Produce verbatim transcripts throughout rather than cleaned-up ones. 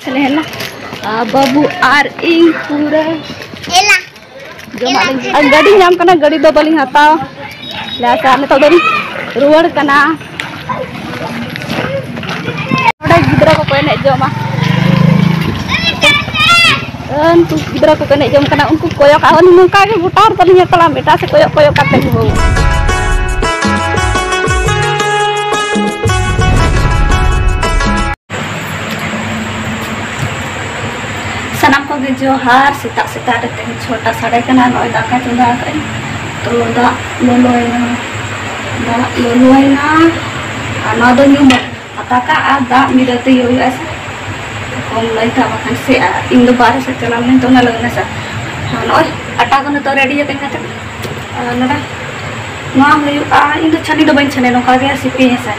ᱪᱟᱞᱮ ᱦᱮᱞᱟ᱾ ᱟᱨ ᱵᱟᱹᱵᱩ ᱟᱨ ᱤᱧ ᱯᱩᱨᱟᱹ ᱮᱞᱟ᱾ ᱡᱚᱢᱟᱜ ᱞᱤᱧ, ᱟᱨ ᱜᱟᱹᱰᱤ ᱧᱟᱢ ᱠᱟᱱᱟ, ᱜᱟᱹᱰᱤ ᱫᱚ ᱵᱟᱹᱞᱤᱧ ᱦᱟᱛᱟᱣᱟ᱾ ᱞᱟᱦᱟ ᱥᱮᱫ ᱱᱤᱛᱚᱜ ᱫᱚᱞᱤᱧ ᱨᱩᱣᱟᱹᱲ ᱠᱟᱱᱟ᱾ ᱱᱚᱰᱮ ᱜᱤᱫᱽᱨᱟᱹ ᱠᱚᱠᱚ ᱮᱱᱮᱡ ᱡᱚᱝᱟ᱾ ᱩᱱᱠᱩ ᱜᱤᱫᱽᱨᱟᱹ ᱠᱚᱠᱚ ᱮᱱᱮᱡ ᱡᱚᱝ ᱠᱟᱱᱟ, ᱩᱱᱠᱩ ᱠᱚᱭᱚᱜ ᱟᱜ ᱱᱚᱝᱠᱟ ᱜᱮ ᱜᱚᱴᱟ ᱨᱮ ᱛᱟᱹᱞᱤᱧᱟ ᱛᱟᱲᱟᱢ, ᱮᱴᱟᱜ ᱥᱮᱫ ᱠᱚᱭᱚᱜ ᱠᱚᱭᱚᱜ ᱠᱟᱛᱮ ᱜᱮ ᱦᱳ᱾ ᱥᱟᱱᱟᱢ ᱠᱚᱜᱮ ᱡᱚᱦᱟᱨ᱾ ᱥᱮᱛᱟᱜ ᱥᱮᱛᱟᱜ ᱨᱮ ᱛᱮᱦᱮᱧ ᱪᱷᱚᱴᱟ ᱥᱟᱰᱮ ᱠᱟᱱᱟ, ᱱᱚᱜᱼᱚᱭ ᱫᱟᱠᱟ ᱪᱚᱸᱫᱟ ᱟᱠᱟᱫᱟᱹᱧ᱾ ᱛᱚ ᱫᱟᱜ ᱞᱚᱞᱚᱭᱮᱱᱟ, ᱫᱟᱜ ᱞᱚᱞᱚᱭᱮᱱᱟ᱾ ᱟᱨ ᱱᱚᱣᱟ ᱫᱚ ᱧᱩ ᱵᱟᱝ, ᱫᱟᱠᱟ ᱟᱨ ᱫᱟᱜ ᱢᱤᱫ ᱫᱷᱟᱣ ᱛᱮ ᱤᱭᱟᱹ ᱦᱩᱭᱩᱜᱼᱟ ᱥᱮ, ᱠᱚᱢ ᱞᱟᱹᱭ ᱛᱟᱵᱚ ᱠᱷᱟᱱ ᱥᱮ᱾ ᱟᱨ ᱤᱧ ᱫᱚ ᱵᱟᱦᱨᱮ ᱥᱮᱫ ᱪᱟᱞᱟᱣ ᱞᱮᱱᱟᱧ ᱛᱚ ᱚᱱᱟ ᱞᱟᱹᱜᱤᱫ ᱥᱮ᱾ ᱟᱨ ᱱᱚᱜᱼᱚᱭ ᱟᱴᱟ ᱠᱚ ᱱᱤᱛᱚᱜ ᱨᱮᱰᱤ ᱟᱠᱟᱧ ᱠᱟᱛᱮ, ᱟᱨ ᱱᱚᱰᱮ ᱱᱚᱣᱟ ᱦᱩᱭᱩᱜᱼᱟ, ᱤᱧ ᱫᱚ ᱪᱷᱟᱹᱱᱤ ᱫᱚ ᱵᱟᱹᱧ ᱪᱷᱟᱹᱱᱤᱭᱟ, ᱱᱚᱝᱠᱟ ᱜᱮ ᱥᱤᱯᱤᱧ ᱦᱮᱸᱥᱮ᱾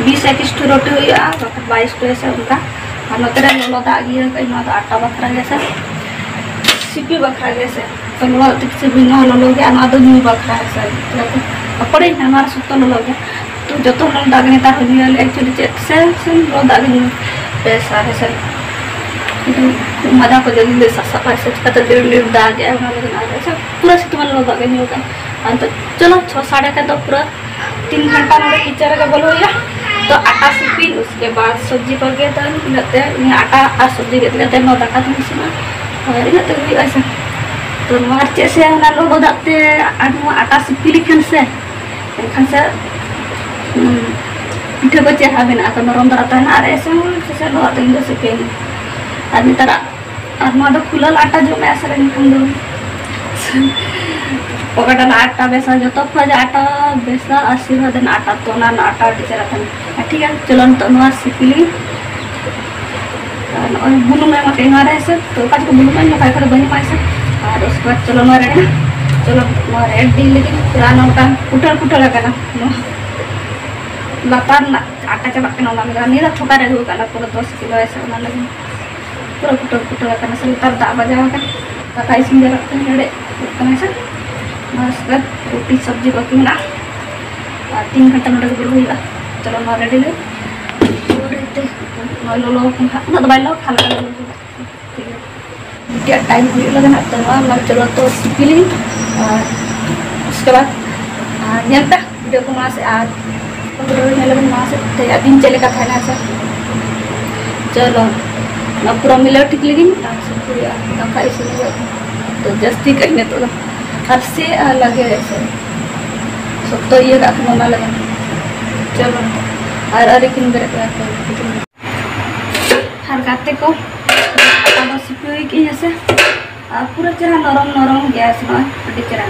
ᱵᱤᱥ ᱮᱠᱤᱥ ᱴᱤ ᱨᱩᱴᱤ ᱦᱩᱭᱩᱜᱼᱟ, ᱵᱟᱠᱷᱟᱱ ᱵᱟᱭᱤᱥ ᱴᱤ ᱦᱮᱸᱥᱮ ᱚᱱᱠᱟ᱾ ᱟᱨ ᱱᱚᱛᱮ ᱨᱮ ᱞᱚᱞᱚ ᱫᱟᱜ ᱤᱭᱟᱹ ᱠᱟᱜ ᱟᱹᱧ, ᱱᱚᱣᱟ ᱫᱚ ᱟᱴᱟ ᱵᱟᱠᱷᱨᱟ ᱜᱮ ᱥᱮ, ᱥᱤᱯᱤ ᱵᱟᱠᱷᱨᱟ ᱜᱮ ᱥᱮ᱾ ᱛᱚ ᱱᱚᱣᱟ ᱫᱚ ᱛᱤᱠᱤ ᱥᱤᱯᱤ, ᱱᱚᱣᱟ ᱞᱚᱞᱚ ᱜᱮ, ᱟᱨ ᱱᱚᱣᱟ ᱫᱚ ᱧᱩ ᱵᱟᱠᱷᱨᱟ ᱦᱮᱸᱥᱮ᱾ ᱪᱮᱫᱟᱜ ᱥᱮ ᱟᱯᱚᱲᱤᱧ ᱦᱟᱸᱜ, ᱱᱚᱣᱟ ᱥᱚᱠᱛᱚ ᱞᱚᱞᱚ ᱜᱮᱭᱟ᱾ ᱛᱚ ᱡᱚᱛᱚ ᱞᱚᱞᱚ ᱫᱟᱜ ᱜᱮ ᱱᱮᱛᱟᱨ ᱦᱚᱸ ᱧᱩᱭᱟᱞᱮ, actually ᱪᱮᱫ ᱥᱮ, ᱥᱮ ᱞᱚᱞᱚ ᱫᱟᱜ ᱜᱮ ᱧᱩ ᱵᱮᱥᱟ ᱦᱮᱸᱥᱮ᱾ ᱢᱟᱡᱟ ᱠᱚ ᱡᱚᱞᱫᱤ ᱥᱟᱥᱟᱜᱼᱟ ᱥᱮ, ᱪᱤᱠᱟᱹᱛᱮ ᱰᱷᱮᱨ ᱰᱷᱮᱨ ᱫᱟᱜᱮᱜᱼᱟ, ᱚᱱᱟ ᱞᱟᱹᱜᱤᱫ ᱟᱨ ᱟᱪᱪᱷᱟ, ᱯᱩᱨᱟᱹ ᱥᱤᱛᱩᱝ ᱞᱚᱞᱚ ᱫᱟᱜ ᱜᱮ ᱧᱩ ᱠᱟᱜᱼᱟ᱾ ᱟᱨ ᱱᱤᱛᱚᱜ ᱪᱚᱞᱚ ᱪᱷᱚ ᱥᱟᱲᱮ ᱠᱷᱟᱱ ᱫᱚ ᱯᱩᱨᱟᱹ ᱛᱤᱱ ᱜᱷᱚᱱᱴᱟ ᱱᱚᱰᱮ ᱠᱤᱪᱮᱱ ᱨᱮᱜᱮ ᱵᱚᱞᱚ ᱦᱩᱭᱩᱜᱼᱟ᱾ ᱛᱚ ᱟᱴᱟ ᱥᱤᱯᱤ, ᱩᱥᱠᱮ ᱵᱟᱫ ᱥᱚᱵᱽᱡᱤ ᱠᱚ ᱜᱮᱫ ᱟᱹᱧ, ᱤᱱᱟᱹᱜ ᱛᱮ ᱩᱱᱤ ᱟᱴᱟ ᱟᱨ ᱥᱚᱵᱽᱡᱤ ᱜᱮᱫ ᱠᱟᱛᱮ ᱱᱚᱣᱟ ᱫᱟᱠᱟ ᱫᱚᱧ ᱤᱥᱤᱱᱟ᱾ ᱟᱨ ᱤᱱᱟᱹᱜ ᱛᱮ ᱦᱩᱭᱩᱜᱼᱟ ᱥᱮ᱾ ᱛᱚ ᱱᱚᱣᱟ ᱪᱮᱫ ᱥᱮ ᱚᱱᱟ ᱞᱚᱞᱚ ᱫᱟᱜ ᱛᱮ ᱟᱨ ᱱᱚᱣᱟ ᱟᱴᱟ ᱥᱤᱯᱤ ᱞᱮᱠᱷᱟᱱ ᱥᱮ, ᱮᱱᱠᱷᱟᱱ ᱥᱮ, ᱦᱩᱸ, ᱯᱤᱴᱷᱟᱹ ᱠᱚ ᱪᱮᱦᱨᱟ ᱵᱮᱱᱟᱜᱼᱟ, ᱛᱚ ᱱᱚᱨᱚᱢ ᱫᱷᱟᱨᱟ ᱛᱟᱦᱮᱱᱟ᱾ ᱟᱨ ᱮᱥᱮ ᱦᱚᱸ ᱥᱮ ᱥᱮ ᱞᱚᱦᱚᱫ ᱛᱮ ᱤᱧ ᱫᱚ ᱥᱤᱯᱤᱭᱟᱹᱧ᱾ ᱟᱨ ᱱᱮᱛᱟᱨᱟᱜ, ᱟᱨ ᱱᱚᱣᱟ ᱫᱚ ᱠᱷᱩᱞᱟᱹᱞ ᱟᱴᱟ ᱡᱚᱢ ᱮ ᱟᱥᱟ ᱨᱮ ᱮᱱᱠᱷᱟᱱ ᱫᱚ ᱚᱠᱟᱴᱟᱜ ᱨᱮᱱᱟᱜ ᱟᱴᱟ ᱵᱮᱥᱟ, ᱡᱚᱛᱚ ᱠᱷᱚᱱ ᱟᱴᱟ ᱵᱮᱥᱟ ᱟᱥᱤᱨᱵᱟᱫᱽ ᱨᱮᱱᱟᱜ ᱟᱴᱟ, ᱛᱚ ᱚᱱᱟ ᱨᱮᱱᱟᱜ ᱟᱴᱟ ᱟᱹᱰᱤ ᱪᱮᱦᱨᱟ ᱛᱟᱦᱮᱱᱟ᱾ ᱟᱨ ᱴᱷᱤᱠ ᱜᱮᱭᱟ, ᱪᱚᱞᱚ ᱱᱤᱛᱚᱜ ᱱᱚᱣᱟ ᱥᱤᱯᱤ ᱞᱮᱜᱮ᱾ ᱟᱨ ᱱᱚᱜᱼᱚᱭ ᱵᱩᱞᱩᱝ ᱮᱢ ᱠᱟᱛᱮ ᱱᱚᱣᱟ ᱨᱮ ᱦᱮᱸᱥᱮ, ᱛᱚ ᱚᱠᱟ ᱪᱚᱠᱚ ᱵᱩᱞᱩᱝ ᱮᱢ ᱧᱚᱜ ᱠᱷᱟᱡ ᱫᱚ ᱵᱟᱹᱧ ᱮᱢᱟ ᱦᱮᱸᱥᱮ᱾ ᱟᱨ ᱩᱥᱠᱮ ᱵᱟᱫ ᱪᱚᱞᱚ ᱱᱚᱣᱟ ᱨᱮ, ᱪᱚᱞᱚ ᱱᱚᱣᱟ ᱨᱮ ᱮᱰ ᱤᱫᱤ ᱞᱟᱹᱜᱤᱫ ᱯᱩᱨᱟᱹ ᱱᱚᱝᱠᱟ ᱩᱴᱟᱹᱞ ᱯᱩᱴᱟᱹᱞ ᱟᱠᱟᱱᱟ ᱱᱚᱣᱟ ᱞᱟᱛᱟᱨ ᱨᱮᱱᱟᱜ ᱟᱴᱟ ᱪᱟᱵᱟᱜ ᱠᱟᱱᱟ, ᱚᱱᱟ ᱞᱟᱹᱜᱤᱫ ᱱᱤᱭᱟᱹ ᱫᱚ ᱛᱷᱚᱠᱟ ᱨᱮ ᱟᱹᱜᱩ ᱟᱠᱟᱫᱟ ᱯᱩᱨᱟᱹ ᱫᱚᱥ ᱠᱤᱞᱳ ᱦᱮᱸᱥᱮ, ᱚᱱᱟ ᱞᱟᱹᱜᱤᱫ ᱯᱩᱨᱟᱹ ᱩᱴᱟᱹᱞ ᱯᱩᱴᱟᱹᱞ ᱟᱠᱟᱱᱟ ᱥᱮ᱾ ᱞᱟᱛᱟᱨ ᱫᱟᱜ ᱵᱟᱡᱟᱣ ᱟᱠᱟᱱᱟ, ᱫᱟᱠᱟ ᱤᱥᱤᱱ ᱡᱟᱣᱨᱟᱜ ᱠᱟᱱᱟ, ᱦᱮᱰᱮᱡ ᱠᱟᱱᱟ ᱥᱮ᱾ ᱚᱱᱟ ᱩᱥᱠᱮ ᱵᱟᱫ ᱨᱩᱴᱤ ᱥᱚᱵᱽᱡᱤ ᱵᱟᱹᱠᱤ ᱢᱮᱱᱟᱜᱼᱟ, ᱟᱨ ᱛᱤᱱ ᱜᱷᱚᱱᱴᱟ ᱱᱚᱰᱮ ᱜᱮ ᱫᱩᱲᱩᱵ ᱦᱩᱭᱩᱜᱼᱟ᱾ ᱪᱚᱞᱚ ᱱᱚᱣᱟ ᱨᱮᱰᱤ ᱞᱮ ᱯᱚᱨᱮ ᱛᱮ ᱱᱚᱜᱼᱚᱭ ᱞᱚᱞᱚ ᱟᱠᱟᱱᱟ ᱦᱟᱸᱜ, ᱩᱱᱟᱹᱜ ᱫᱚ ᱵᱟᱭ ᱞᱚᱞᱚ ᱠᱟᱱᱟ, ᱦᱟᱞᱠᱟ ᱞᱚᱞᱚ ᱠᱟᱱᱟ᱾ ᱴᱷᱤᱠ ᱜᱮᱭᱟ, ᱢᱤᱫᱴᱮᱡ ᱴᱟᱭᱤᱢ ᱦᱩᱭᱩᱜ ᱞᱟᱹᱜᱤᱫ ᱦᱟᱸᱜ, ᱛᱚ ᱱᱚᱣᱟ ᱢᱟ ᱪᱚᱞᱚ ᱛᱚ ᱥᱤᱯᱤᱞᱤᱧ, ᱟᱨ ᱩᱥᱠᱮ ᱵᱟᱫ, ᱟᱨ ᱧᱮᱞ ᱯᱮ ᱵᱷᱤᱰᱤᱭᱳ ᱠᱚ ᱢᱟᱲᱟᱝ ᱥᱮᱫ, ᱟᱨ ᱧᱮᱞ ᱞᱮᱵᱚᱱ ᱢᱟᱲᱟᱝ ᱥᱮᱫ, ᱛᱮᱦᱮᱧᱟᱜ ᱫᱤᱱ ᱪᱮᱫ ᱞᱮᱠᱟ ᱛᱟᱦᱮᱱᱟ ᱥᱮ᱾ ᱪᱚᱞᱚ, ᱱᱚᱣᱟ ᱯᱩᱨᱟᱹ ᱢᱤᱞᱟᱹᱣ ᱴᱷᱤᱠ ᱞᱮᱜᱤᱧ, ᱟᱨ ᱥᱩᱠᱨᱤᱭᱟᱜ ᱫᱟᱠᱟ ᱤᱥᱤᱱ ᱦᱩᱭᱩᱜ ᱠᱟᱱᱟ᱾ ᱛᱚ ᱡᱟᱹᱥᱛᱤ ᱠᱟᱜ ᱱᱤᱛᱚᱜ ᱫᱚ, ᱟᱨ ᱥᱮ ᱟᱨ ᱞᱟᱜᱮ ᱥᱮ ᱥᱚᱠᱛᱚ ᱤᱭᱟᱹ ᱠᱟᱜ ᱠᱟᱱᱟ ᱚᱱᱟ ᱞᱟᱹᱜᱤᱫ᱾ ᱪᱚᱞᱚ, ᱟᱨ ᱟᱹᱣᱨᱤ ᱠᱤᱱ ᱵᱮᱨᱮᱫ ᱠᱚᱜᱼᱟ ᱠᱚ᱾ ᱟᱨ ᱜᱟᱛᱮ ᱠᱚ, ᱟᱫᱚ ᱥᱤᱯᱤ ᱦᱩᱭ ᱠᱮᱜᱼᱟᱹᱧ ᱦᱮᱸᱥᱮ᱾ ᱟᱨ ᱯᱩᱨᱟᱹ ᱪᱮᱦᱨᱟ ᱱᱚᱨᱚᱢ ᱱᱚᱨᱚᱢ ᱜᱮᱭᱟ ᱥᱮ, ᱱᱚᱜᱼᱚᱭ ᱟᱹᱰᱤ ᱪᱮᱦᱨᱟ᱾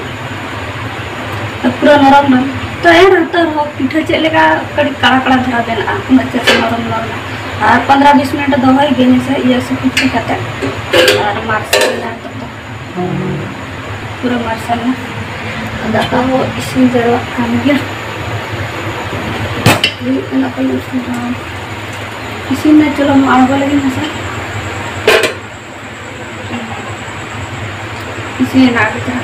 ᱟᱨ ᱯᱩᱨᱟᱹ ᱱᱚᱨᱚᱢ ᱱᱚᱨᱚᱢ᱾ ᱛᱚ ᱮᱱ ᱨᱮᱦᱚᱸ ᱯᱤᱴᱷᱟᱹ ᱪᱮᱫ ᱞᱮᱠᱟ ᱠᱟᱹᱴᱤᱡ ᱠᱟᱲᱟ ᱠᱟᱲᱟ ᱫᱷᱟᱨᱟ ᱵᱮᱱᱟᱜᱼᱟ, ᱩᱱᱟᱹᱜ ᱪᱮᱦᱨᱟ ᱱᱚᱨᱚᱢ ᱱᱚᱨᱚᱢ᱾ ᱟᱨ ᱯᱚᱱᱫᱽᱨᱚ ᱵᱤᱥ ᱢᱤᱱᱤᱴ ᱫᱚᱦᱚᱭ ᱵᱤᱱ ᱦᱮᱸᱥᱮ, ᱤᱭᱟᱹ ᱥᱤᱯᱤ ᱠᱟᱛᱮ᱾ ᱟᱨ ᱢᱟᱨᱥᱟᱞ ᱮᱱᱟ ᱱᱤᱛᱚᱜ ᱫᱚ᱾ ᱯᱩᱨᱟᱹ ᱢᱟᱨᱥᱟᱞ ᱮᱱᱟ᱾ ᱫᱟᱠᱟ ᱦᱚᱸ ᱤᱥᱤᱱ ᱡᱟᱣᱨᱟᱜ ᱠᱟᱱ ᱜᱮᱭᱟ᱾ ᱦᱩᱭᱩᱜ ᱠᱟᱱᱟ ᱯᱟᱞᱮ ᱤᱥᱤᱱ ᱦᱚᱸ᱾ ᱤᱥᱤᱱ ᱢᱮ, ᱪᱚᱞᱚ, ᱱᱚᱣᱟ ᱟᱬᱜᱚ ᱞᱟᱹᱜᱤᱫ ᱦᱮᱸᱥᱮ᱾ ᱤᱥᱤᱱ ᱮᱱᱟ ᱟᱹᱰᱤ ᱪᱮᱦᱨᱟ᱾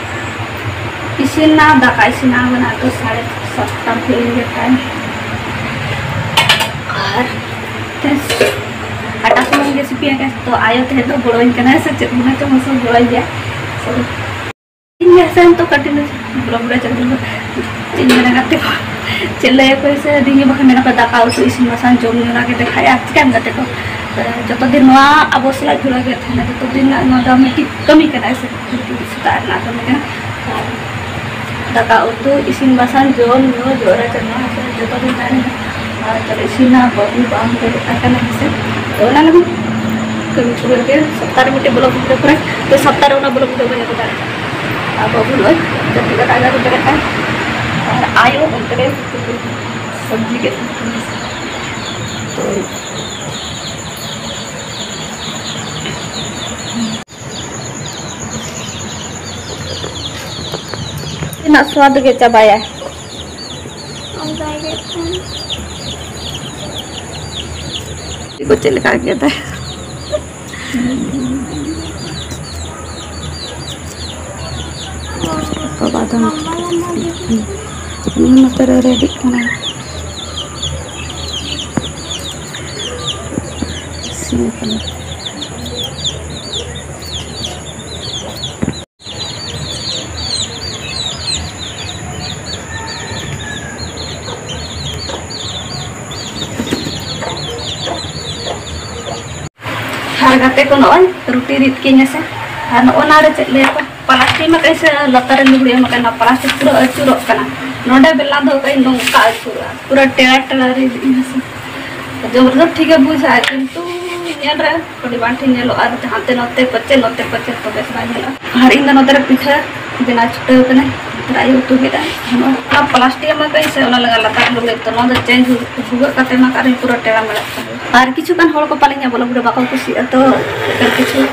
ᱤᱥᱤᱱ ᱮᱱᱟ, ᱫᱟᱠᱟ ᱤᱥᱤᱱ ᱮᱱᱟ, ᱢᱟᱱᱮ ᱟᱫᱚ ᱥᱟᱲᱮ ᱥᱟᱛᱴᱟ ᱦᱩᱭᱮᱱ ᱜᱮ ᱴᱟᱭᱤᱢ᱾ ᱟᱨ ᱛᱮ-, ᱟᱴᱟ ᱥᱚᱢᱚᱭ ᱜᱮ ᱥᱤᱯᱤᱭᱟ ᱜᱮᱥ, ᱛᱚ ᱟᱭᱳ ᱛᱮᱦᱮᱧ ᱫᱚ ᱜᱚᱲᱚᱧ ᱠᱟᱱᱟᱭ ᱥᱮ ᱪᱮᱫ ᱢᱚᱱᱮ ᱪᱚ ᱢᱚᱥᱚ ᱜᱚᱲᱚᱧ ᱜᱮᱭᱟ᱾ So, ᱤᱧ ᱜᱮ ᱥᱮᱱ ᱛᱚ ᱠᱟᱹᱴᱤᱡ ᱞᱮ ᱵᱞᱚᱜ ᱨᱮ ᱪᱟᱹᱞᱩ ᱞᱮᱱᱟ᱾ ᱪᱮᱫ ᱤᱧ ᱢᱮᱱᱟ ᱜᱟᱛᱮ ᱠᱚ, ᱪᱮᱫ ᱞᱟᱹᱭ ᱟᱠᱚ ᱥᱮ ᱫᱤᱱ ᱜᱮ ᱵᱟᱠᱷᱟᱱ ᱢᱮᱱᱟ ᱠᱚ ᱫᱟᱠᱟ ᱩᱛᱩ ᱤᱥᱤᱱ ᱵᱟᱥᱟᱝ ᱡᱚᱢ ᱧᱩ ᱚᱱᱟ ᱜᱮ ᱫᱮᱠᱷᱟᱭᱟ, ᱟᱨ ᱪᱤᱠᱟᱹᱭᱟᱢ ᱜᱟᱛᱮ ᱠᱚ? ᱡᱚᱛᱚ ᱫᱤᱱ ᱱᱚᱣᱟ ᱟᱵᱚ ᱥᱟᱞᱟᱜ ᱡᱩᱲᱟᱹᱣ ᱜᱮ ᱛᱟᱦᱮᱱᱟ, ᱡᱚᱛᱚ ᱫᱤᱱ ᱨᱮᱱᱟᱜ ᱱᱚᱣᱟ ᱫᱚ ᱢᱤᱫᱴᱤᱡ ᱠᱟᱹᱢᱤ ᱠᱟᱱᱟ ᱥᱮ, ᱥᱮᱛᱟᱜ ᱨᱮᱱᱟᱜ ᱠᱟᱹᱢᱤ ᱠᱟᱱᱟ᱾ ᱟᱨ ᱫᱟᱠᱟ ᱩᱛᱩ ᱤᱥᱤᱱ ᱵᱟᱥᱟᱝ ᱡᱚᱢ ᱧᱩ ᱡᱚᱜᱟᱲ ᱪᱟᱸᱫᱟ ᱡᱚᱛᱚ ᱫᱤᱱ ᱛᱟᱦᱮᱱᱟ᱾ ᱟᱨ ᱪᱚᱞᱚ ᱤᱥᱤᱱᱟ ᱵᱟᱹᱵᱩ ᱵᱟᱝ ᱵᱮᱨᱮᱫ ᱟᱠᱟᱱᱟ ᱦᱮᱸᱥᱮ, ᱛᱚ ᱚᱱᱟ ᱞᱟᱹᱜᱤᱫ ᱠᱟᱹᱢᱤ ᱠᱚ ᱦᱩᱭᱩᱜ ᱜᱮᱭᱟ᱾ ᱥᱚᱯᱛᱟᱦᱚ ᱨᱮ ᱢᱤᱫᱴᱮᱡ ᱵᱞᱚᱜ ᱵᱷᱤᱰᱤᱭᱳ ᱠᱚᱨᱮ, ᱛᱚ ᱥᱚᱯᱛᱟᱦᱚ ᱨᱮ ᱚᱱᱟ ᱵᱞᱚᱜ ᱵᱷᱤᱰᱤᱭᱳ ᱵᱟᱹᱧ ᱟᱹᱜᱩ ᱫᱟᱲᱮᱭᱟᱜᱼᱟ᱾ ᱟᱨ ᱵᱟᱹᱵᱩ ᱱᱚᱜᱼᱚᱭ ᱡᱟᱹᱯᱤᱫ ᱠᱟᱛᱮ ᱟᱡ ᱟᱡ ᱵᱮᱨᱮᱫ ᱠᱟᱱ, ᱟᱨ ᱟᱭᱳ ᱚᱱᱛᱮ ᱨᱮ ᱥᱚᱵᱽᱡᱤ ᱜᱮᱫ ᱛᱚ ᱨᱮᱱᱟᱜ ᱥᱣᱟᱫ ᱜᱮ ᱪᱟᱵᱟᱭᱟ᱾ ᱚᱱᱠᱟ ᱜᱮ ᱠᱷᱟᱱ᱾ ᱪᱮᱫ ᱠᱚ ᱪᱮᱫ ᱞᱮᱠᱟ ᱜᱮᱫᱟᱭ? ᱵᱟᱵᱟ ᱫᱚ ᱱᱚᱛᱮ ᱨᱮ ᱨᱮᱰᱤᱜ ᱠᱟᱱᱟ᱾ ᱟᱨ ᱜᱟᱛᱮ ᱠᱚ, ᱱᱚᱜᱼᱚᱭ ᱨᱩᱴᱤ ᱨᱤᱫ ᱠᱤᱧ ᱦᱮᱸᱥᱮ᱾ ᱟᱨ ᱱᱚᱜᱼᱚ ᱱᱟ ᱨᱮ ᱪᱮᱫ ᱞᱟᱹᱭᱟ ᱠᱚ, ᱯᱟᱞᱟᱥᱴᱤᱠ ᱮᱢ ᱟᱠᱟᱫ ᱥᱮ ᱞᱟᱛᱟᱨ ᱨᱮ ᱞᱩᱜᱽᱲᱤ ᱮᱢ ᱟᱠᱟᱫ, ᱱᱚᱣᱟ ᱯᱞᱟᱥᱴᱤᱠ ᱯᱩᱨᱟᱹ ᱟᱹᱪᱩᱨᱚᱜ ᱠᱟᱱᱟ᱾ ᱱᱚᱰᱮ ᱵᱮᱞᱟᱣ ᱫᱚ ᱠᱟᱹᱡ ᱱᱚᱝᱠᱟ ᱟᱹᱪᱩᱨᱚᱜᱼᱟ, ᱯᱩᱨᱟᱹ ᱴᱮᱲᱟ ᱴᱮᱲᱟ ᱨᱤᱫ ᱤᱧ ᱦᱮᱸᱥᱮ᱾ ᱡᱚᱢ ᱨᱮᱫᱚ ᱴᱷᱤᱠ ᱜᱮ ᱵᱩᱡᱷᱟᱹᱜᱼᱟ, ᱠᱤᱱᱛᱩ ᱧᱮᱞ ᱨᱮ ᱟᱹᱰᱤ ᱵᱟᱝ ᱴᱷᱤᱠ ᱧᱮᱞᱚᱜᱼᱟ᱾ ᱟᱨ ᱦᱟᱱᱛᱮ ᱱᱚᱛᱮ ᱯᱟᱪᱮ, ᱱᱚᱛᱮ ᱯᱟᱪᱮ, ᱛᱚ ᱵᱮᱥ ᱵᱟᱭ ᱧᱮᱞᱚᱜᱼᱟ᱾ ᱟᱨ ᱤᱧ ᱫᱚ ᱱᱚᱛᱮ ᱨᱮ ᱯᱤᱴᱷᱟᱹ ᱵᱮᱱᱟᱣ ᱪᱷᱩᱴᱟᱹᱣ ᱠᱟᱹᱱᱟᱹᱧ᱾ ᱱᱚᱛᱮ ᱨᱮ ᱟᱭᱳ ᱩᱛᱩ ᱠᱮᱫᱟ᱾ ᱱᱚᱣᱟ ᱯᱞᱟᱥᱴᱤᱠ ᱮᱢ ᱟᱠᱟᱫ ᱥᱮ, ᱚᱱᱟ ᱞᱟᱜᱟ ᱞᱟᱛᱟᱨ ᱨᱮ ᱞᱩᱜᱽᱲᱤ, ᱛᱚ ᱱᱚᱣᱟ ᱫᱚ ᱪᱮᱧᱡᱽ ᱵᱷᱩᱜᱟᱹᱜ ᱠᱟᱛᱮ ᱮᱢ ᱟᱠᱟᱫ ᱨᱮ ᱯᱩᱨᱟᱹ ᱴᱮᱲᱟ ᱢᱮᱲᱟᱜ ᱠᱟᱱᱟ᱾ ᱟᱨ ᱠᱤᱪᱷᱩ ᱜᱟᱱ ᱦᱚᱲ ᱠᱚ ᱯᱟᱞᱮ ᱤᱧᱟᱹᱜ ᱵᱞᱚᱜ ᱨᱮ ᱵᱟᱠᱚ ᱠᱩᱥᱤᱭᱟᱜᱼᱟ, ᱛᱚ ᱮᱠᱟᱞ ᱠᱤᱪᱷᱩ,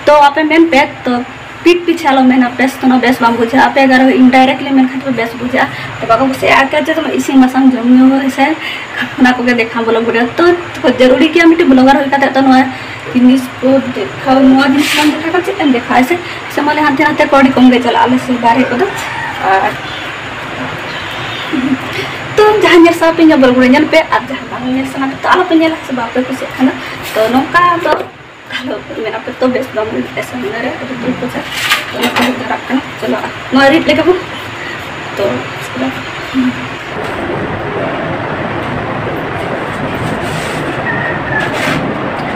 ᱛᱚ ᱟᱯᱮ ᱢᱮᱱ ᱯᱮ, ᱛᱚ ᱯᱤᱴ ᱯᱤᱪᱷᱟᱞᱚ ᱢᱮᱱᱟ, ᱵᱮᱥ ᱛᱚ ᱱᱚᱣᱟ ᱵᱮᱥ ᱵᱟᱝ ᱵᱩᱡᱷᱟᱹᱜᱼᱟ᱾ ᱟᱯᱮ ᱟᱜᱟᱨ indirectly ᱢᱮᱱᱠᱷᱟᱱ ᱛᱚ ᱵᱮᱥ ᱵᱩᱡᱷᱟᱹᱜᱼᱟ᱾ ᱛᱚ ᱵᱟᱠᱚ ᱠᱩᱥᱤᱭᱟᱜᱼᱟ, ᱟᱨ ᱪᱮᱫ ᱪᱮᱫ ᱤᱥᱤᱱ ᱵᱟᱥᱟᱝ ᱡᱚᱢ ᱧᱩ ᱦᱮᱸᱥᱮ, ᱚᱱᱟ ᱠᱚᱜᱮ ᱫᱮᱠᱷᱟᱣ ᱵᱚᱞᱚ ᱵᱩᱰᱷᱟᱹ᱾ ᱛᱚ ᱡᱟᱹᱨᱩᱲᱤ ᱜᱮᱭᱟ ᱢᱤᱫᱴᱮᱱ ᱵᱞᱚᱜᱟᱨ ᱦᱩᱭ ᱠᱟᱛᱮ ᱛᱚ ᱱᱚᱣᱟ ᱡᱤᱱᱤᱥ ᱠᱚ ᱫᱮᱠᱷᱟᱣ, ᱱᱚᱣᱟ ᱡᱤᱱᱤᱥ ᱵᱟᱝ ᱫᱮᱠᱷᱟᱣ ᱠᱟᱛᱮ ᱪᱮᱫ ᱮᱢ ᱫᱮᱠᱷᱟᱣᱟ ᱥᱮ? ᱥᱮ ᱢᱟᱱᱮ ᱦᱟᱱᱛᱮ ᱱᱟᱛᱮ ᱠᱚ ᱟᱹᱰᱤ ᱠᱚᱢ ᱜᱮ ᱪᱟᱞᱟᱜᱼᱟ ᱟᱞᱮ ᱥᱮ ᱵᱟᱨᱦᱮ ᱠᱚᱫᱚ᱾ ᱟᱨ ᱛᱚ ᱡᱟᱦᱟᱸ ᱧᱮᱞ ᱥᱟᱱᱟ ᱯᱮ ᱧᱮᱞ ᱵᱚᱞᱚ ᱵᱩᱰᱷᱟᱹ ᱧᱮᱞ ᱯᱮ, ᱟᱨ ᱡᱟᱦᱟᱸ ᱵᱟᱝ ᱧᱮᱞ ᱥᱟᱱᱟ ᱯᱮ ᱛᱚ ᱟᱞᱚ ᱯᱮ ᱧᱮᱞᱟ, ᱥᱮ ᱵᱟᱯᱮ ᱠᱩᱥᱤᱭᱟᱜ ᱠᱷᱟᱱ ᱫᱚ᱾ ᱛᱚ ᱱᱚᱝᱠᱟ ᱫᱚ ᱟᱞᱚ ᱢᱮᱱᱟ ᱯᱮ ᱛᱚ ᱵᱮᱥ ᱵᱟᱝ ᱵᱩᱡᱷᱟᱹᱜᱼᱟ ᱥᱟᱢᱱᱮ ᱨᱮ ᱟᱹᱰᱤ ᱫᱩᱠ ᱵᱩᱡᱷᱟᱹᱜᱼᱟ᱾ ᱛᱚ ᱚᱱᱟ ᱠᱚ ᱫᱷᱟᱨᱟᱜ ᱠᱟᱱᱟ᱾ ᱪᱚᱞᱚ ᱱᱚᱣᱟ ᱨᱤᱫ ᱞᱮᱜᱮ ᱵᱚᱱ᱾ ᱛᱚ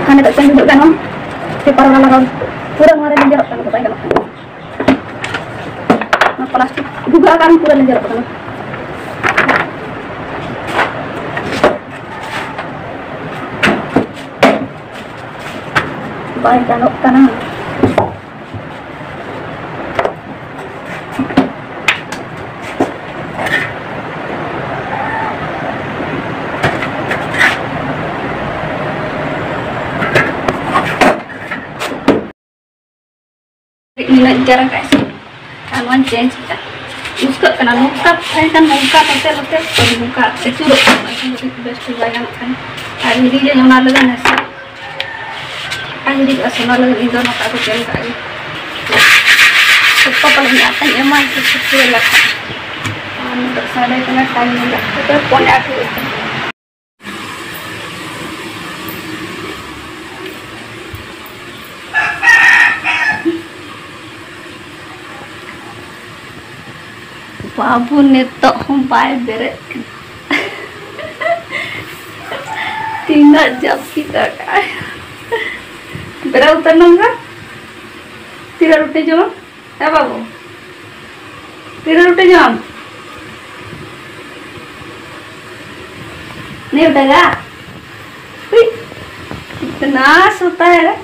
ᱦᱟᱱᱮ ᱫᱟᱜ ᱠᱚᱧ ᱩᱰᱩᱠ ᱜᱟᱱᱚᱜ ᱯᱮᱯᱟᱨ ᱵᱟᱞᱟ ᱨᱚᱲ ᱯᱩᱨᱟᱹ ᱱᱚᱣᱟ ᱨᱮ ᱞᱮᱸᱡᱮᱨᱚᱜ ᱠᱟᱱᱟ, ᱵᱟᱭ ᱜᱟᱱᱚᱜ ᱠᱟᱱᱟ᱾ ᱚᱱᱟ ᱯᱞᱟᱥᱴᱤᱠ ᱵᱷᱩᱜᱟᱹᱜ ᱟᱠᱟᱱ ᱯᱩᱨᱟᱹ ᱞᱮᱸᱡᱮᱨᱚᱜ ᱠᱟᱱᱟ᱾ ᱵᱟᱭ ᱜᱟᱱᱚᱜ ᱠᱟᱱᱟ᱾ ᱱᱤᱱᱟᱹᱜ ᱡᱟᱨᱟ ᱠᱟᱜ ᱥᱮ᱾ ᱟᱨ ᱱᱚᱣᱟᱧ ᱪᱮᱧᱡᱽ ᱠᱮᱫᱟ᱾ ᱩᱥᱠᱟᱹᱜ ᱠᱟᱱᱟ, ᱱᱚᱝᱠᱟ ᱛᱟᱦᱮᱸ ᱠᱟᱱ, ᱱᱚᱝᱠᱟ ᱱᱚᱛᱮ ᱱᱚᱛᱮ, ᱛᱚ ᱱᱚᱝᱠᱟ ᱟᱹᱪᱩᱨᱚᱜ ᱠᱟᱱᱟ, ᱮᱱᱠᱷᱟᱱ ᱠᱟᱹᱴᱤᱡ ᱵᱮᱥ ᱴᱷᱤᱠ ᱵᱟᱭ ᱜᱟᱱᱚᱜ ᱠᱟᱱᱟ᱾ ᱟᱨ ᱦᱤᱨᱤᱡ ᱟᱹᱧ ᱚᱱᱟ ᱞᱟᱹᱜᱤᱫ ᱱᱟᱥᱮ, ᱟᱨ ᱦᱤᱨᱤᱡᱚᱜᱼᱟ ᱥᱮ ᱚᱱᱟ ᱞᱟᱹᱜᱤᱫ ᱤᱧ ᱫᱚ ᱱᱚᱝᱠᱟ ᱠᱚ ᱪᱮᱧᱡᱽ ᱠᱟᱜ ᱜᱮ᱾ ᱥᱚᱠᱛᱚ ᱯᱟᱞᱮ ᱢᱮᱱᱟᱜ ᱛᱟᱹᱧ, ᱮᱢᱟ ᱤᱧ ᱥᱮ ᱪᱮᱫ ᱞᱮᱠᱟ? ᱟᱨ ᱱᱤᱛᱚᱜ ᱥᱟᱰᱮ ᱠᱟᱱᱟ, ᱴᱟᱭᱤᱢ ᱧᱮᱞ ᱠᱟᱛᱮ ᱯᱷᱳᱱ ᱟᱹᱜᱩ᱾ ᱟᱵᱚ ᱱᱤᱛᱚᱜ ᱦᱚᱸ ᱵᱟᱭ ᱵᱮᱨᱮᱫ ᱠᱟᱱᱟ᱾ ᱛᱤᱱᱟᱹᱜ ᱡᱟᱹᱯᱤᱫ ᱟᱠᱟᱫ᱾ ᱵᱮᱨᱮᱫ ᱩᱛᱟᱹᱨ ᱱᱟᱢ ᱜᱟ? ᱛᱤᱨᱮ ᱨᱩᱴᱤ ᱡᱚᱢ? ᱦᱮᱸ ᱵᱟᱹᱵᱩ? ᱛᱤᱨᱮ ᱨᱩᱴᱤ ᱡᱚᱢ? नहीं उठेगा? उई, इतना सोता है।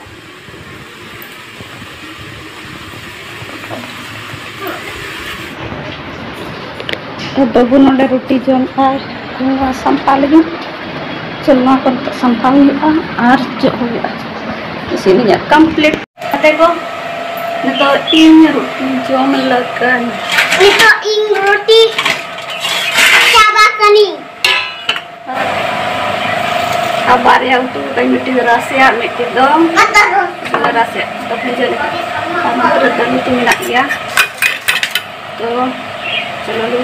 ᱵᱟᱹᱵᱩ ᱱᱚᱰᱮ ᱨᱩᱴᱤ ᱡᱚᱢ ᱟᱨ ᱱᱚᱣᱟ ᱥᱟᱢᱴᱟᱣ ᱞᱟᱹᱜᱤᱫ᱾ ᱪᱚᱞ, ᱱᱚᱣᱟ ᱠᱚ ᱱᱤᱛᱚᱜ ᱥᱟᱢᱴᱟᱣ ᱦᱩᱭᱩᱜᱼᱟ ᱟᱨ ᱡᱚᱜ ᱦᱩᱭᱩᱜᱼᱟ᱾ ᱤᱥᱤᱱ ᱤᱧᱟᱹᱜ complete᱾ ᱜᱟᱛᱮ ᱠᱚ, ᱱᱤᱛᱚᱜ ᱤᱧ ᱨᱩᱴᱤ ᱡᱚᱢ ᱞᱟᱹᱜᱟᱹᱧ᱾ ᱱᱤᱛᱚᱜ ᱤᱧ ᱨᱩᱴᱤ ᱪᱟᱵᱟ ᱠᱟᱹᱱᱟᱹᱧ᱾ ᱟᱨ ᱵᱟᱨᱭᱟ ᱩᱛᱩ ᱠᱟᱹᱧ, ᱢᱤᱫᱴᱤᱡ ᱨᱟᱥᱮᱭᱟᱜ, ᱢᱤᱫᱴᱤᱡ ᱫᱚ ᱨᱟᱥᱮᱭᱟᱜ, ᱫᱚ ᱵᱷᱟᱹᱡᱤ ᱞᱮᱠᱟ᱾ ᱟᱨ ᱱᱚᱛᱮ ᱨᱮ ᱫᱟᱹᱞ ᱩᱛᱩ ᱢᱮᱱᱟᱜ ᱜᱮᱭᱟ᱾ ᱛᱚ ᱪᱚᱞᱚ ᱞᱮ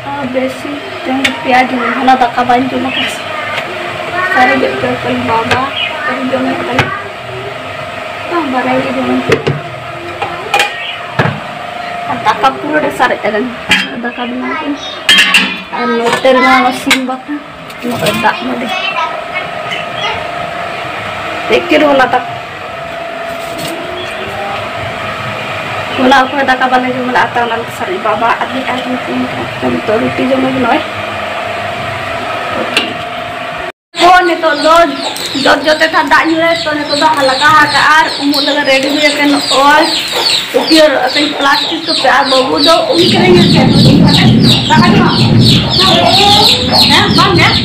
ᱟᱨ ᱵᱮᱥᱤ ᱡᱚᱢ ᱯᱮᱭᱟ ᱡᱚᱢ, ᱦᱟᱱᱟ ᱫᱟᱠᱟ ᱵᱟᱹᱧ ᱡᱚᱢ ᱟᱠᱟᱫᱟ᱾ ᱥᱟᱨᱮᱡᱚᱜ ᱜᱮ ᱠᱟᱹᱞᱤ ᱵᱟᱵᱟ, ᱠᱟᱹᱞᱤ ᱡᱚᱢ ᱠᱟᱹᱞᱤ᱾ ᱵᱟᱝ, ᱵᱟᱨᱭᱟ ᱜᱮ ᱡᱚᱢ᱾ ᱟᱨ ᱫᱟᱠᱟ ᱯᱩᱨᱟᱹ ᱨᱮ ᱥᱟᱨᱮᱡ ᱟᱠᱟᱱ᱾ ᱫᱟᱠᱟ ᱵᱮᱱᱟᱣ ᱠᱟᱹᱧ᱾ ᱟᱨ ᱱᱚᱛᱮ ᱨᱮᱢᱟ ᱚᱱᱟ ᱥᱤᱢ ᱵᱟᱠᱷᱨᱟ᱾ ᱱᱚᱜᱼᱚᱭ ᱫᱟᱜ ᱢᱟᱹᱰᱤ᱾ ᱮᱠᱮᱱ ᱦᱚᱞᱟ ᱫᱟᱠᱟ, ᱦᱚᱞᱟ ᱚᱠᱚᱭ ᱫᱟᱠᱟ ᱵᱟᱞᱮ ᱡᱚᱢ ᱞᱮᱫᱟ, ᱛᱚ ᱚᱱᱟ ᱞᱟᱹᱜᱤᱫ ᱥᱟᱨᱮᱡ ᱵᱟᱵᱟ ᱟᱨ ᱢᱤᱫᱴᱟᱝ ᱠᱚ ᱤᱥᱤᱱ ᱠᱟᱜᱼᱟ᱾ ᱛᱚ ᱱᱤᱛᱚᱜ ᱨᱩᱴᱤ ᱡᱚᱢ ᱞᱟᱹᱜᱤᱫ ᱱᱚᱜᱼᱚᱭ᱾ ᱛᱚ ᱱᱤᱛᱚᱜ ᱫᱚ ᱡᱚᱛ ᱡᱚᱛᱮ ᱛᱷᱟ ᱫᱟᱜ ᱧᱩ ᱨᱮ, ᱛᱚ ᱱᱤᱛᱚᱜ ᱫᱚ ᱦᱟᱞᱠᱟ ᱦᱟᱞᱠᱟ ᱟᱨ ᱩᱢᱩᱜ ᱞᱟᱹᱜᱤᱫ ᱨᱮᱰᱤ ᱦᱩᱭ ᱟᱠᱟᱱ ᱱᱚᱜᱼᱚᱭ᱾ ᱩᱴᱤᱭᱟᱹ ᱟᱹᱠᱷᱨᱤᱧ ᱯᱞᱟᱥᱴᱤᱠ ᱠᱚ ᱯᱮ ᱟᱨ ᱵᱟᱹᱵᱩ ᱫᱚ ᱩᱱᱤ ᱠᱟᱱᱟᱭ ᱧᱮᱞ ᱯᱮ᱾ ᱫᱟᱜ ᱧᱩ᱾ ᱦᱮᱸ, ᱵᱟᱝ ᱧᱮᱞ?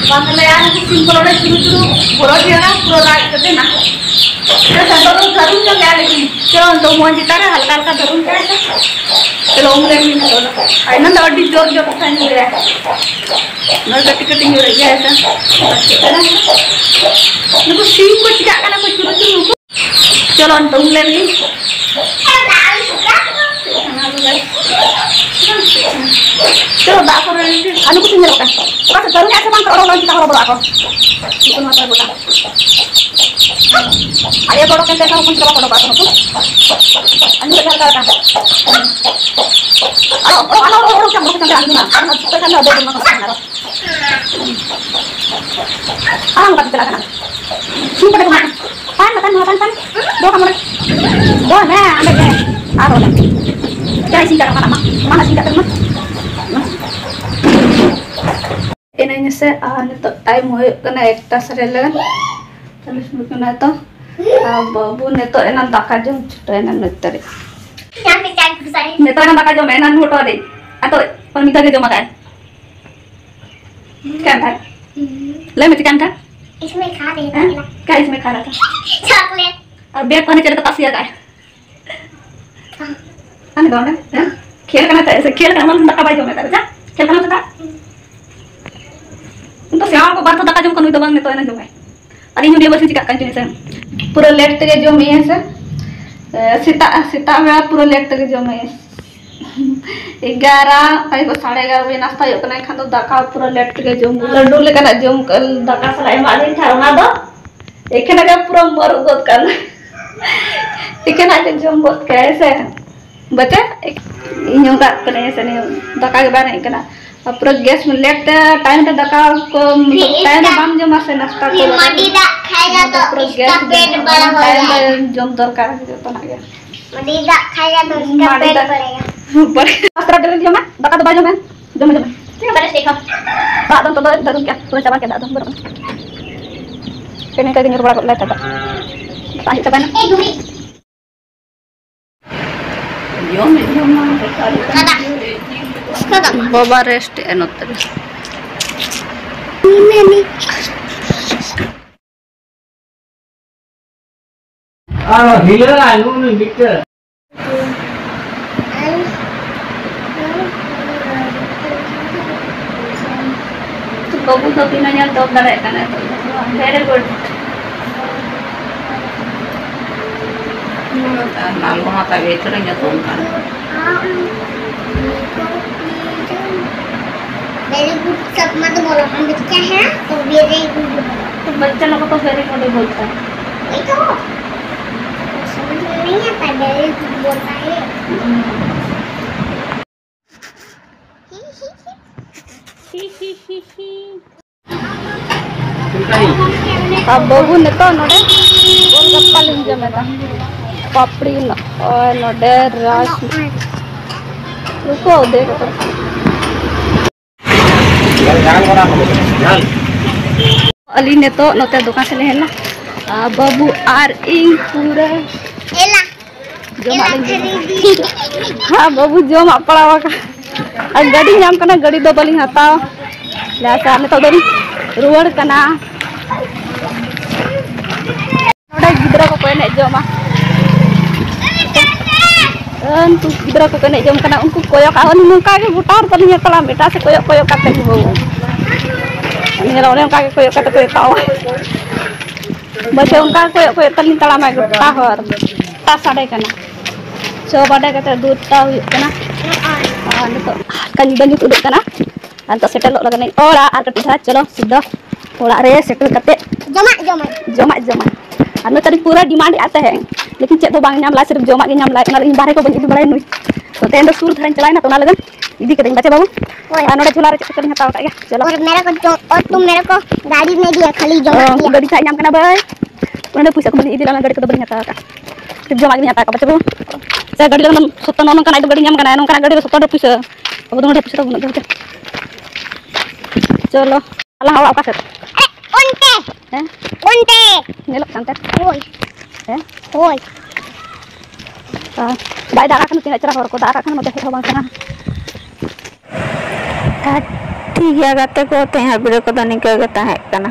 ᱵᱟᱝ ᱞᱟᱹᱭᱟ, ᱩᱱᱠᱩ ᱥᱤᱢ ᱠᱚ ᱱᱚᱰᱮ ᱪᱩᱨᱩ ᱪᱩᱨᱩ ᱵᱚᱨᱚ ᱡᱮᱨᱟ ᱯᱩᱨᱟᱹ ᱨᱟᱜ ᱠᱟᱛᱮ ᱱᱟ᱾ ᱪᱚᱞᱚ, ᱱᱤᱛᱚᱜ ᱫᱚ ᱫᱷᱟᱹᱨᱩᱱ ᱪᱚ ᱞᱮᱭᱟ, ᱞᱮᱠᱤᱱ ᱪᱚᱞᱚ, ᱱᱤᱛᱚᱜ ᱢᱚᱡᱽ ᱪᱮᱛᱟᱱ ᱨᱮ ᱦᱟᱞᱠᱟ ᱦᱟᱞᱠᱟ ᱫᱷᱟᱹᱨᱩᱱ ᱪᱚ᱾ ᱪᱚᱞᱚ, ᱩᱢ ᱞᱮᱱ ᱜᱤᱧ ᱱᱤᱛᱚᱜ ᱫᱚ᱾ ᱟᱭ ᱱᱚᱣᱟ ᱫᱚ ᱟᱹᱰᱤ ᱡᱳᱨ ᱡᱳᱨ ᱠᱟᱛᱷᱟᱧ ᱞᱟᱹᱭᱟ᱾ ᱱᱚᱣᱟ ᱠᱟᱹᱴᱤᱡ ᱠᱟᱹᱴᱤᱡ ᱧᱩᱨᱩᱜ ᱜᱮᱭᱟ ᱥᱮ᱾ ᱱᱩᱠᱩ ᱥᱤᱢ ᱠᱚ ᱪᱤᱠᱟᱜ ᱠᱟᱱᱟ ᱠᱚ ᱪᱩᱨᱩ ᱪᱩᱨᱩ ᱱᱩᱠᱩ᱾ ᱪᱚᱞᱚ, ᱱᱤᱛᱚᱜ ᱩᱢ ᱞᱮᱱ ᱜᱤᱧ᱾ ᱚᱱᱟ ᱫᱚ guys, ᱪᱚᱞᱚ, ᱫᱟᱜ ᱠᱚᱨᱮ ᱟᱹᱞᱩ ᱠᱚ ᱧᱮᱞᱚᱜ ᱠᱟᱱ᱾ ᱚᱠᱟ ᱥᱮᱫ ᱛᱟᱹᱨᱩᱵ ᱦᱮᱡ ᱥᱮ ᱵᱟᱝ ᱠᱚ ᱚᱰᱚᱠ ᱞᱮᱱ ᱪᱮᱫᱟᱜ ᱦᱚᱨᱚ ᱵᱚᱨᱚᱜ ᱟᱠᱚ? ᱩᱱᱠᱩ ᱱᱚᱣᱟ ᱠᱚᱨᱮ ᱜᱚᱴᱟ᱾ ᱟᱞᱮ ᱵᱚᱲᱚ ᱠᱮᱱ ᱛᱮ ᱦᱚᱯᱚᱱ ᱪᱟᱵᱟ ᱠᱚ ᱚᱰᱚᱠᱚᱜᱼᱟ ᱠᱚ ᱱᱩᱠᱩ᱾ ᱟᱹᱞᱩ ᱠᱚ ᱡᱟᱦᱟᱸ ᱞᱮᱠᱟ ᱞᱮᱠᱟ᱾ ᱟᱞᱚ, ᱟᱞᱚ, ᱟᱞᱚ, ᱟᱞᱚ, ᱟᱞᱚ, ᱟᱞᱚ, ᱟᱞᱚ, ᱟᱞᱚ, ᱟᱞᱚ, ᱟᱞᱚ, ᱟᱞᱚ, ᱟᱞᱚ, ᱟᱞᱚ, ᱟᱞᱚ, ᱟᱞᱚ, ᱟᱞᱚ, ᱟᱞᱚ, ᱟᱞᱚ, ᱟᱲᱟᱝ ᱠᱟᱛᱮ ᱪᱟᱞᱟᱜ ᱠᱟᱱᱟ᱾ ᱥᱤᱢ ᱠᱚ ᱫᱮᱠᱷᱚ ᱢᱟ᱾ ᱯᱟᱱ ᱢᱟ, ᱯᱟᱱ ᱢᱟ, ᱯᱟᱱ, ᱯᱟᱱ᱾ ᱫᱚᱦᱚ ᱠᱟᱜ ᱢᱟ᱾ ᱫᱚᱦᱚᱭ ᱢᱮ, ᱟᱸᱰᱮ ᱜᱮ᱾ ᱟᱨ ᱨᱚᱲ ᱢᱮ᱾ ᱪᱮᱫᱟᱜ ᱤᱥᱤᱱ ᱠᱟᱜ ᱠᱟᱱᱟ? ᱢᱟ, ᱢᱟ, ᱤᱥᱤᱱ ᱠᱟᱜ ᱠᱟᱱᱟ᱾ ᱮᱱᱟᱹᱧ ᱥᱮ, ᱟᱨ ᱱᱤᱛᱚᱜ ᱴᱟᱭᱤᱢ ᱦᱩᱭᱩᱜ ᱠᱟᱱᱟ ᱮᱠᱴᱟ ᱥᱟᱲᱮ ᱮᱜᱟᱨᱚ᱾ ᱪᱚᱞᱞᱤᱥ ᱢᱤᱱᱤᱴ ᱠᱟᱱᱟ ᱛᱚ᱾ ᱟᱨ ᱵᱟᱹᱵᱩ ᱱᱤᱛᱚᱜ ᱮᱱᱟᱝ ᱫᱟᱠᱟ ᱡᱚᱢ ᱪᱷᱩᱴᱟᱹᱣ ᱮᱱᱟ ᱱᱤᱛ ᱫᱷᱟᱹᱨᱤᱡ᱾ ᱱᱤᱛᱚᱜ ᱮᱱᱟᱝ ᱫᱟᱠᱟ ᱡᱚᱢ ᱮᱱᱟ ᱱᱩᱴ ᱨᱮ᱾ ᱟᱫᱚ ᱢᱤᱫ ᱫᱷᱟᱣ ᱜᱮ ᱡᱚᱢ ᱟᱠᱟᱫ᱾ ᱪᱤᱠᱟᱹᱭᱮᱱ ᱛᱟᱭ? ᱞᱟᱹᱭ ᱢᱮ, ᱪᱤᱠᱟᱹᱭᱮᱱ ᱛᱟᱭ? इसमें खा रहे थे ᱦᱮᱸ? क्या इसमें खा रहा था? चॉकलेट। ᱟᱨ ᱵᱮᱜᱽ ᱠᱚ ᱦᱟᱱᱮ ᱪᱮᱫ ᱞᱮᱠᱟ ᱛᱟᱥᱮ ᱟᱠᱟᱫ᱾ ᱦᱟᱱᱮ ᱫᱚ ᱚᱸᱰᱮ, ᱦᱮᱸ? ᱠᱷᱮᱞ ᱠᱟᱱᱟ ᱛᱟᱭ ᱥᱮ? ᱠᱷᱮᱞ ᱠᱟᱱᱟ, ᱢᱟᱱᱮ ᱫᱟᱠᱟ ᱵᱟᱭ ᱡᱚᱢ ᱮᱫᱟ᱾ ᱡᱟ, ᱠᱷᱮᱞ ᱠᱟᱱᱟ ᱥᱮ ᱫᱟᱜ? ᱩᱱᱤ ᱫᱚ ᱥᱮᱬᱟ ᱦᱚᱲ ᱠᱚ ᱵᱟᱨ ᱫᱷᱟᱣ ᱫᱟᱠᱟ ᱡᱚᱢ ᱠᱚ, ᱱᱩᱭ ᱫᱚ ᱵᱟᱝ, ᱱᱤᱛᱚᱜ ᱮᱱᱟ ᱡᱚᱢᱟᱭ᱾ ᱟᱨ ᱤᱧ ᱦᱚᱸ ᱱᱤᱭᱟᱹ ᱵᱟᱨ ᱪᱤᱠᱟᱜ ᱠᱟᱱ ᱪᱚᱧ ᱥᱮ᱾ ᱯᱩᱨᱟᱹ ᱞᱮᱴ ᱛᱮᱜᱮ ᱡᱚᱢᱮᱜᱼᱟ ᱥᱮ᱾ ᱮ, ᱥᱮᱛᱟᱜ, ᱥᱮᱛᱟᱜ ᱵᱮᱲᱟ ᱯᱩᱨᱟᱹ ᱞᱮᱴ ᱛᱮᱜᱮ ᱡᱚᱢᱮᱜᱼᱟ᱾ ᱮᱜᱟᱨᱚ, ᱚᱠᱟ ᱡᱚᱠᱷᱚᱱ ᱥᱟᱲᱮ ᱮᱜᱟᱨᱚ ᱵᱟᱡᱮ ᱱᱟᱥᱛᱟ ᱦᱩᱭᱩᱜ ᱠᱟᱱᱟ, ᱮᱱᱠᱷᱟᱱ ᱫᱚ ᱫᱟᱠᱟ ᱯᱩᱨᱟᱹ ᱞᱮᱴ ᱛᱮᱜᱮ ᱡᱚᱢ, ᱞᱟᱹᱰᱩ ᱞᱮᱠᱟᱱᱟᱜ ᱡᱚᱢ, ᱫᱟᱠᱟ ᱥᱟᱞᱟᱜ ᱮᱢᱟᱜ ᱞᱤᱧ ᱠᱷᱟᱱ ᱚᱱᱟ ᱫᱚ ᱮᱠᱷᱮᱱᱟᱜ ᱜᱮ ᱯᱩᱨᱟᱹ ᱢᱟᱹᱨᱩᱵ ᱜᱚᱫ ᱠᱟᱱᱟ᱾ ᱮᱠᱷᱮᱱᱟᱜ ᱜᱮ ᱡᱚᱢ ᱜᱚᱫ ᱠᱟᱭ ᱥᱮ᱾ ᱵᱟᱪᱟ, ᱤᱧ ᱦᱚᱸ ᱫᱟᱜ ᱠᱟᱹᱱᱟᱹᱧ ᱥᱮ, ᱱᱤᱭᱟᱹ ᱫᱟᱠᱟ ᱜᱮ ᱵᱟᱝ ᱦᱮᱡ ᱠᱟᱱᱟ᱾ ᱟᱨ ᱯᱩᱨᱟᱹ ᱜᱮᱥ ᱞᱮᱴ ᱛᱮ, ᱴᱟᱭᱤᱢ ᱨᱮ ᱫᱟᱠᱟ ᱠᱚ, ᱯᱷᱤᱨ ᱴᱟᱭᱤᱢ ᱨᱮ ᱤᱥᱠᱟ ᱵᱟᱢ ᱡᱚᱢᱟ ᱥᱮ ᱱᱟᱥᱛᱟ ᱠᱚ, ᱢᱟᱹᱰᱤ ᱫᱟᱜ ᱠᱷᱟᱭᱮᱜᱟ ᱛᱚ ᱯᱩᱨᱟᱹ ᱤᱥᱠᱟ ᱜᱮᱥ ᱯᱮᱴ ᱵᱟᱲᱟ ᱦᱚ ᱴᱟᱭᱤᱢ ᱨᱮ ᱡᱟᱭᱮᱜᱟ᱾ ᱡᱚᱢ ᱫᱚᱨᱠᱟᱨ ᱡᱚᱛᱚᱱᱟᱜ ᱜᱮ᱾ ᱢᱟᱹᱰᱤ ᱫᱟᱜ ᱠᱷᱟᱭᱮᱜᱟ ᱛᱚ ᱤᱥᱠᱟ ᱢᱟᱹᱰᱤ ᱯᱮᱴ ᱫᱟᱜ᱾ ᱵᱷᱟᱨᱮᱜᱟ᱾ ᱵᱟᱨᱮ ᱫᱟᱠᱟ ᱫᱚ ᱵᱟᱭ ᱡᱚᱢᱟ, ᱫᱟᱠᱟ ᱫᱚ ᱵᱟᱭ ᱡᱚᱢᱟ᱾ ᱡᱚᱢᱟ, ᱡᱚᱢᱟ᱾ ᱴᱷᱤᱠ ᱦᱮ, ᱵᱟᱨᱮ ᱥᱮ ᱠᱷᱟओ᱾ ᱫᱟᱜ ᱫᱚ ᱱᱤᱛᱚᱜ ᱫᱚ ᱫᱟᱹᱨᱩᱢ ᱠᱮᱜᱼᱟ, ᱯᱩᱨᱟᱹ ᱪᱟᱵᱟ ᱠᱮᱫᱟ, ᱫᱟᱜ ᱫᱚ ᱵᱟᱹᱱᱩᱜᱼᱟ᱾ ᱠᱟᱹᱢᱤ ᱠᱟᱡᱮ ᱧᱩᱨ ᱵᱟᱲᱟ ᱜᱚᱫ ᱞᱮᱱ ᱛᱟᱦᱮᱸᱫ᱾ ᱫᱟᱜ ᱦᱮᱡ ᱪᱟᱵᱟᱭᱮᱱᱟ᱾ ᱮ, ᱰᱩᱵᱤ᱾ ᱡᱚᱢ ᱡᱚᱢ ᱢᱟ ᱵᱮᱠᱟᱨ ᱠᱟᱱᱟ᱾ ᱠᱟᱫᱟ᱾ ᱵᱟᱵᱟ ᱨᱮᱥᱴ ᱮ ᱱᱚᱛᱮ ᱨᱮ᱾ ᱟᱨ ᱦᱤᱞᱟᱹᱜ ᱟᱭ ᱱᱩᱱᱩ ᱢᱤᱫᱴᱟᱹ᱾ ᱵᱟᱹᱵᱩ ᱫᱚ ᱛᱤᱱᱟᱹᱜ ᱧᱮᱞ ᱛᱚᱞ ᱫᱟᱲᱮᱭᱟᱜ ᱠᱟᱱᱟ ᱱᱤᱛᱚᱜ ᱫᱚ᱾ Very good. ᱱᱟᱞᱩ ᱢᱟ ᱛᱟᱵᱮ ᱛᱚᱨᱮ ᱧᱩᱛᱩᱢ ᱠᱟᱱ᱾ वेरी गुड सब मत बोलो, हम बच्चा है तो वेरी गुड बोलो। तो बच्चा लोग को तो वेरी गुड ही बोलता है। वही तो, समझ में नहीं आता, वेरी गुड बोलता है। ᱦᱤ ᱦᱤ ᱦᱤ᱾ ᱟᱨ ᱵᱟᱹᱵᱩ ᱱᱤᱛᱚᱜ ᱱᱚᱰᱮ ᱜᱳᱞᱜᱟᱯᱯᱟ ᱞᱤᱧ ᱡᱚᱢᱮᱫᱟ᱾ ᱯᱟᱯᱲᱤ ᱱᱚᱜᱼᱚᱭ ᱱᱚᱰᱮ ᱨᱟᱥ ᱩᱛᱩ ᱫᱮ ᱠᱟᱛᱮ᱾ ᱟᱹᱞᱤᱧ ᱱᱤᱛᱚᱜ ᱱᱚᱛᱮ ᱫᱚᱠᱟᱱ ᱥᱮᱫ ᱞᱮ ᱦᱮᱡ ᱮᱱᱟ᱾ ᱟᱨ ᱵᱟᱹᱵᱩ ᱟᱨ ᱤᱧ ᱯᱩᱨᱟᱹ ᱮᱞᱟ᱾ ᱡᱚᱢᱟᱜ ᱞᱤᱧ ᱡᱚᱢᱟ᱾ ᱦᱮᱸ, ᱵᱟᱹᱵᱩ ᱡᱚᱢᱟᱜ ᱯᱟᱲᱟᱣ ᱟᱠᱟᱱ᱾ ᱟᱨ ᱜᱟᱹᱰᱤ ᱧᱟᱢ ᱠᱟᱱᱟ, ᱜᱟᱹᱰᱤ ᱫᱚ ᱵᱟᱹᱞᱤᱧ ᱦᱟᱛᱟᱣᱟ᱾ ᱞᱟᱥᱟ ᱱᱤᱛᱚᱜ ᱫᱚᱞᱤᱧ ᱨᱩᱣᱟᱹᱲ ᱠᱟᱱᱟ᱾ ᱱᱚᱰᱮ ᱜᱤᱫᱽᱨᱟᱹ ᱠᱚᱠᱚ ᱮᱱᱮᱡ ᱡᱚᱝᱟ᱾ ᱩᱱᱠᱩ ᱜᱤᱫᱽᱨᱟᱹ ᱠᱚᱠᱚ ᱮᱱᱮᱡ ᱡᱚᱝ ᱠᱟᱱᱟ, ᱩᱱᱠᱩ ᱠᱚᱭᱚᱜ ᱟᱨ ᱱᱚᱝᱠᱟ ᱜᱮ ᱜᱚᱴᱟ ᱦᱚᱲ ᱛᱟᱹᱞᱤᱧ ᱛᱟᱲᱟᱢ, ᱮᱴᱟᱜ ᱥᱮᱫ ᱠᱚᱭᱚᱜ ᱠᱚᱭᱚᱜ ᱠᱟᱛᱮ ᱜᱮ ᱵᱟᱹᱵᱩ᱾ ᱧᱮᱞ ᱚᱱᱮ ᱚᱱᱠᱟ ᱜᱮ ᱠᱚᱭᱚᱜ ᱠᱟᱛᱮ ᱠᱚ ᱮᱛᱟᱣᱟ᱾ ᱵᱟᱪᱷᱟ, ᱚᱱᱠᱟ ᱠᱚᱭᱚᱜ ᱠᱚᱭᱚᱜ ᱛᱟᱹᱞᱤᱧ ᱛᱟᱲᱟᱢᱟ ᱜᱚᱴᱟ ᱦᱚᱨ᱾ ᱚᱠᱟ ᱥᱟᱰᱮ ᱠᱟᱱᱟ? ᱪᱷᱚ ᱵᱟᱰᱮ ᱠᱟᱛᱮ ᱫᱩᱴᱟ ᱦᱩᱭᱩᱜ ᱠᱟᱱᱟ᱾ ᱟᱨ ᱱᱤᱛᱚᱜ ᱠᱟᱹᱧ ᱵᱟᱹᱧ ᱩᱛᱩ ᱠᱟᱱᱟ᱾ ᱟᱨ ᱱᱤᱛᱚᱜ ᱥᱮᱴᱮᱨᱚᱜ ᱞᱟᱹᱜᱤᱫ ᱤᱧ ᱚᱲᱟᱜ᱾ ᱟᱨ ᱠᱟᱹᱴᱤᱡ ᱫᱷᱟᱨᱟ ᱪᱚᱞᱚ ᱥᱤᱫᱷᱟ ᱚᱲᱟᱜ ᱨᱮ ᱥᱮᱴᱮᱨ ᱠᱟᱛᱮ ᱡᱚᱢᱟᱜ ᱡᱚᱢᱟᱜ᱾ ᱡᱚᱢᱟᱜ ᱡᱚᱢᱟᱜ᱾ ᱟᱨ ᱱᱚᱛᱮ ᱨᱮ ᱯᱩᱨᱟᱹ ᱰᱤᱢᱟᱱᱰ ᱮᱫ ᱛᱟᱦᱮᱸᱫ, ᱞᱮᱠᱤᱱ ᱪᱮᱫ ᱦᱚᱸ ᱵᱟᱝ ᱧᱟᱢ ᱞᱮᱱᱟ, ᱥᱤᱨᱯ ᱡᱚᱢᱟᱜ ᱜᱮ ᱧᱟᱢ ᱞᱮᱱᱟ᱾ ᱚᱱᱟ ᱞᱟᱹᱜᱤᱫ ᱤᱧ ᱵᱟᱦᱨᱮ ᱠᱚ ᱵᱟᱹᱧ ᱤᱫᱤ ᱵᱟᱲᱟᱭᱟ ᱱᱩᱭ᱾ ᱛᱚ ᱛᱮᱦᱮᱧ ᱫᱚ ᱥᱩᱨ ᱫᱷᱟᱨᱟᱧ ᱪᱟᱞᱟᱣᱮᱱᱟ, ᱛᱚ ᱚᱱᱟ ᱞᱟᱹᱜᱤᱫ ᱤᱫᱤ ᱠᱟᱹᱫᱟᱹᱧ᱾ ᱵᱟᱪᱮ ᱵᱟᱹᱵᱩ? ᱦᱳᱭ᱾ ᱟᱨ ᱱᱚᱰᱮ ᱡᱷᱚᱞᱟ ᱨᱮ ᱪᱮᱫ ᱠᱚᱪᱚ ᱞᱤᱧ ᱦᱟᱛᱟᱣ ᱟᱠᱟᱫ ᱜᱮᱭᱟ᱾ ᱪᱚᱞᱚ᱾ ᱚᱨ ᱢᱮᱨᱮ ᱠᱚ ᱡᱚ-, ᱚᱨ ᱛᱩᱢ ᱢᱮᱨᱮ ᱠᱚ ᱜᱟᱹᱰᱤ ᱢᱮ ᱫᱤᱭᱟ, ᱠᱷᱟᱹᱞᱤ ᱡᱚᱢᱟᱜ ᱚ, ᱜᱮᱭᱟ᱾ ᱜᱟᱹᱰᱤ ᱛᱟᱦᱮᱸ ᱧᱟᱢ ᱠᱟᱱᱟ ᱵᱟᱹᱭ᱾ ᱚᱸᱰᱮ ᱯᱩᱭᱥᱟᱹ ᱠᱚ ᱵᱟᱹᱧ ᱤᱫᱤ ᱞᱮᱫᱟ, ᱚᱱᱟ ᱜᱟᱹᱰᱤ ᱠᱚᱫᱚ ᱵᱟᱹᱧ ᱦᱟᱛᱟᱣ ᱟᱠᱟᱫ᱾ ᱥᱤᱨᱯ ᱡᱚᱢᱟᱜ ᱜᱮᱞᱤᱧ ᱦᱟᱛᱟᱣ ᱟᱠᱟᱫ, ᱵᱟᱪᱮ ᱵᱟᱹᱵᱩ? ᱥᱮ ᱜᱟᱹᱰᱤ ᱫᱚ ᱥᱚᱛᱛᱚ ᱱᱚᱜᱼᱚ ᱱᱚᱝᱠᱟᱱᱟᱜ ᱫᱚ ᱜᱟᱹᱰᱤ ᱧᱟᱢ ᱠᱟᱱᱟ, ᱱᱚᱝᱠᱟᱱᱟᱜ ᱜᱟᱹᱰᱤ ᱫᱚ ᱥᱚᱛᱛᱚ ᱯᱩᱭᱥᱟᱹ᱾ ᱟᱵᱚ ᱫᱚ ᱱᱚᱰᱮ ᱯᱩᱭᱥᱟᱹ ᱛᱟᱵᱚᱱ ᱵᱟᱹᱱᱩᱜ ᱫᱚ᱾ ᱪᱚᱞᱚ, ᱟᱞᱟᱝ ᱚᱲᱟᱜ ᱚᱠᱟ ᱥᱮᱫ? ᱚᱱᱛᱮ᱾ ᱦᱮᱸ? ᱚᱱᱛᱮ᱾ ᱧᱮᱞᱚᱜ ᱠᱟᱱ ᱛᱮ? ᱦᱳᱭ᱾ ᱦᱮᱸ? ᱦᱳᱭ᱾ ᱟᱨ ᱵᱟᱭ ᱫᱟᱜ ᱠᱟᱱᱟ, ᱛᱤᱱᱟᱹᱜ ᱪᱮᱦᱨᱟ ᱦᱚᱨ ᱠᱚ ᱫᱟᱜ ᱠᱟᱱᱟ, ᱱᱚᱛᱮ ᱦᱮᱡ ᱦᱚᱸ ᱵᱟᱝ ᱥᱟᱱᱟ᱾ ᱟᱨ ᱴᱷᱤᱠ ᱜᱮᱭᱟ ᱜᱟᱛᱮ ᱠᱚ, ᱛᱮᱦᱮᱧᱟᱜ video ᱠᱚᱫᱚ ᱱᱤᱝᱠᱟᱹ ᱜᱮ ᱛᱟᱦᱮᱸ ᱠᱟᱱᱟ᱾